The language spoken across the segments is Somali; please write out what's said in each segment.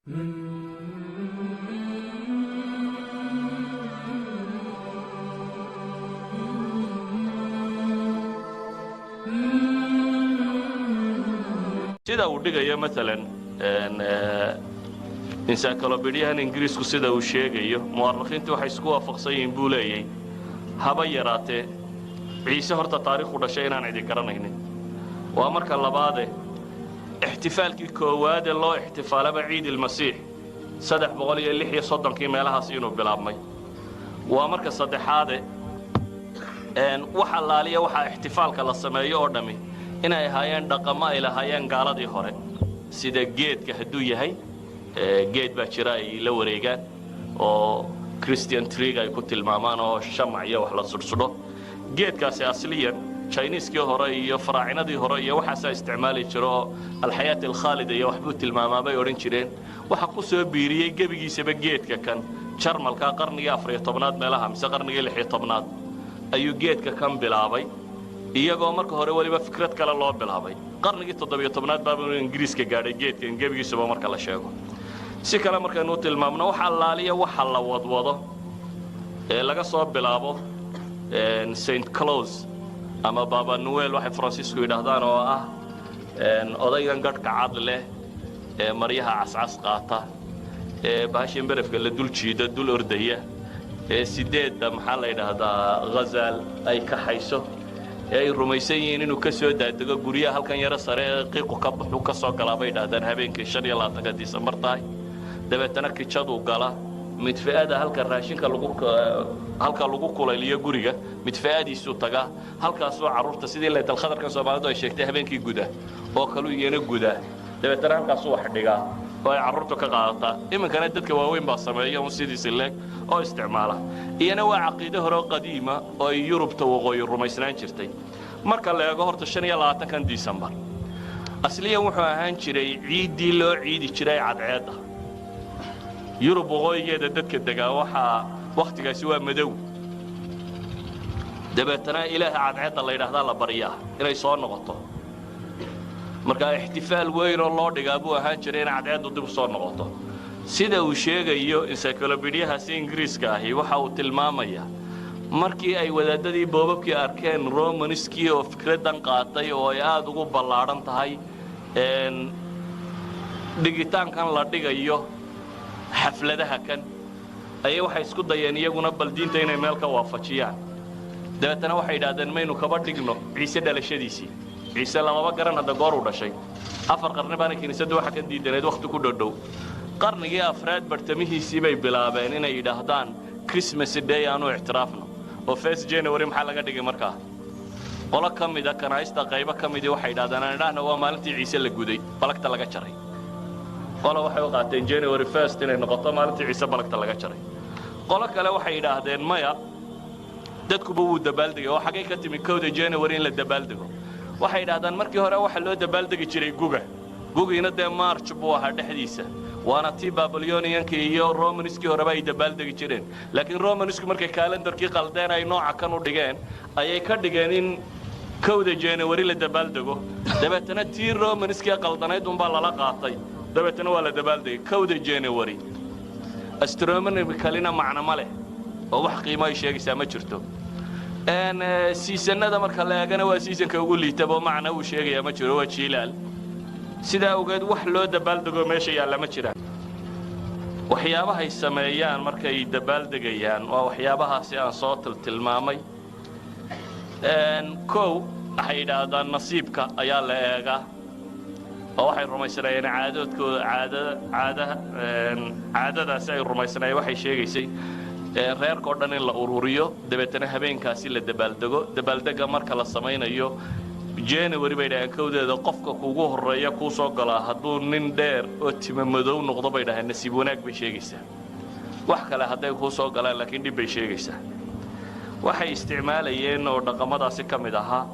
Sida uu dhigayo maalan encyclopediahan Ingiriisku, sida uu sheegayo, mu'arikhiintu waxay isku waafaqsan yihiin, buu leeyay, haba yaraatee Ciise horta taariikhu dhashay inaan idin garanaynin. Waa marka labaade, ixtifaalkii koowaade loo ixtifaalaba ciid ilmasiix 336-kii meelahaas inuu bilaabmay. Waa marka saddexaade, wax allaaliya waxaa ixtifaalka la sameeyo oo dhammi inay ahaayeen dhaqamo ay lahaayeen gaaladii hore, sida geedka hadduu yahay, geed baa jira ay la wareegaan oo Christian tree-ga ay ku tilmaamaan oo shamac iyo wax la sudhsudho. Geedkaasi asliyan Jiniiskii hore iyo faraacinadii hore iyo waxaasaa isticmaali jira oo alxayaat alkhaalida iyo waxbuu tilmaamaa bay odhan jireen. Waxa ku soo biiriyey gebigiisaba geedka kan Jarmalka qarnigii 14aad meelaha mise qarnigii 16aad ayuu geedka kan bilaabay, iyagoo marka hore weliba fikrad kale loo bilaabay. Qarnigii 17aad baaba inuu Ingiriiska gaadhay geedkan gebigiisuba. Marka la sheego si kale, markaynu tilmaamno, wax allaaliya waxa la wadwado ee laga soo bilaabo St Claus ama Baba Noel waxay Faransiisku yidhaahdaan, oo ah odaygan gadhka cad leh ee maryaha cascas qaata ee bahashan berefka la dul jiida dul ordaya ee sideedda, maxaa la yidhaahdaa, ghazaal ay kaxayso, ee ay rumaysan yihiin inuu ka soo daadego guryaha halkan yaro sare ee qiiqu ka baxu ka soo galaa bay idhahdaan habeenkii 25-ka Disembar tahay. Dabeetana kijaduu gala, midfa'ada halka raashinka lagu, halka lagu kulayliyo guriga midfa'adiisuu tagaa, halkaasuu carruurta sidii laytalkhadarkan Soomaalidu ay sheegtay habeenkii guda oo kaluu iyana gudaa. Dabeetana halkaasuu wax dhigaa oo ay carruurtu ka qaadataa. Iminkana dadka waaweyn baa sameeya un sidiisi leeg oo isticmaala. Iyana waa caqiide hore oo qadiima oo ay Yurubta waqooyi rumaysnaan jirtay. Marka la eego horta 25-kan Disembar asliyan wuxuu ahaan jiray ciiddii loo ciidi jiray cadceedda. Yurub waqooyigeeda dadka degaa waxaa wakhtigaasi waa madow, dabeetana Ilaaha cadceedda la yidhaahdaa la baryaa inay soo noqoto. Marka ixtifaal weyn oo loo dhigaa buu ahaan jiray in cadceeddu dib u soo noqoto. Sida uu sheegayo encyclopediahaasi Ingiriiska ahi, waxa uu tilmaamayaa markii ay wadaadadii boobabkii arkeen Romaniskii oo fikraddan qaatay oo ay aada ugu ballaadhan tahay dhigitaankan la dhigayo xafladaha kan, ayay waxay isku dayeen iyaguna bal diinta inay meel ka waafajiyaan. Dabeetana waxay yidhahdeen, maynu kaba dhigno Ciise dhalashadiisii? Ciise lamaba garan hadda goor uu dhashay. 4 qarni baana kiniisaddu waxa ka diidaneed wakhti ku dhodhow. Qarnigii afraad bartamihiisii bay bilaabeen inay yidhaahdaan Christmas Day aanu ictiraafno. Oo 1 January maxaa laga dhigay markaa? Qolo ka mida kanaa'ista qaybo ka midii waxay yidhahdeen, aan idhaahna waa maalintii Ciise la guday, balagta laga jaray. Qolo waxay u qaateen January 1 inay noqoto maalintii Ciise balagta laga jaray. Qolo kale waxay yidhaahdeen, maya, dadkuba wuu dabaaldegay oo xaggay ka timi 1-da January in la dabaaldego? Waxay yidhahdaan markii hore waxa loo dabaaldegi jiray guga, gugiina dee March buu ahaa dhexdiisa, waana tii Babyloniankii iyo Romanskii horeba ay dabaaldegi jireen. Laakiin Romansku markay calendarkii qaldeen ay nooca kan u dhigeen, ayay ka dhigeen in 1-da January la dabaaldego. Dabeetana tii Romanskii qaldanayd unbaa lala qaatay, dabeetana waa la dabaaldegay 1-da January. Astronomicalina macno ma leh oo wax qiimo ay sheegaysaa ma jirto. Seasonada marka la eegana waa seasonka ugu liitaba, macna uu sheegayaa ma jiro, waa jiilaal. Sidaa awgeed wax loo dabaaldego meesha yaalla ma jiraan. Waxyaabahay sameeyaan markay dabaaldegayaan waa waxyaabahaasi aan soo tiltilmaamay. Kow, waxay yidhaahdaan nasiibka ayaa la eegaa, oo waxay rumaysnaayeen caadoodkooda, caada caadadaasi ay rumaysnaayeen waxay sheegaysay reerka oo dhan in la ururiyo, dabeetana habeenkaasi la dabaaldego. Dabaaldega marka la samaynayo January bay dhaheen 1-deeda, qofka kugu horreeya kuu soo galaa hadduu nin dheer oo tima madow noqdo, bay dhaheen, nasiib wanaag bay sheegaysaa. Wax kale hadday kuu soo galaan laakiin dhib bay sheegaysaa. Waxay isticmaalayeen oo dhaqamadaasi ka mid ahaa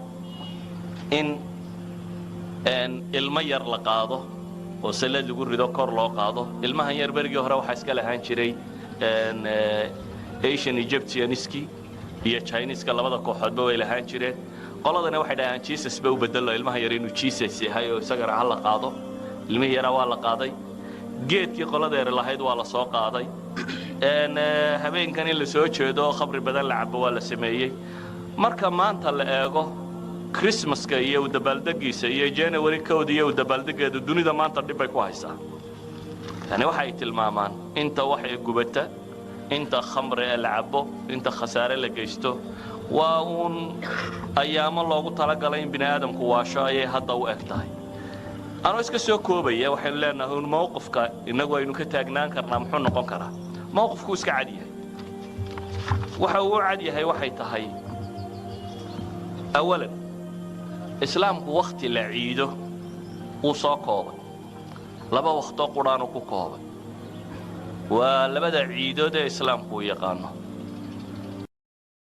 in ilmo yar la qaado oo sallad lagu rido, kor loo qaado ilmahan yar. Berigii hore waxaa iska lahaan jiray Asian Egyptianski iyo Chineska, labada kooxoodba way lahaan jireen. Qoladana waxay dhahaan Jesus ba u bedelo ilmahan yar inuu Jesus yahay oo isagana ha la qaado. Ilmihii yaraa waa la qaaday. Geedkii qoladeeri lahayd waa la soo qaaday. Habeenkan in la soo jeedo oo khamri badan la cabo waa la sameeyey. Marka maanta la eego Christmaska iyo u dabaaldegiisa iyo January 1da iyo u dabaaldegeedu, dunida maanta dhib bay ku haysaa. Yani waxay tilmaamaan inta wax ee gubata, inta khamri ee la cabo, inta khasaare la geysto. Waa uun ayaamo loogu talagalay in bini aadamku waasho ayay hadda u eg tahay. Anoo iska soo koobaya, waxaynu leenahay un mowqifka innagu aynu ka taagnaan karnaa muxuu noqon karaa? Mowqifkuu iska cad yahay. Waxa uu u cad yahay waxay tahay, awalan, Islaamku wakhti la ciido wuu soo koobay. Laba wakhtoo qudhaanu ku koobay, waa labada ciidood ee Islaamku uu yaqaano.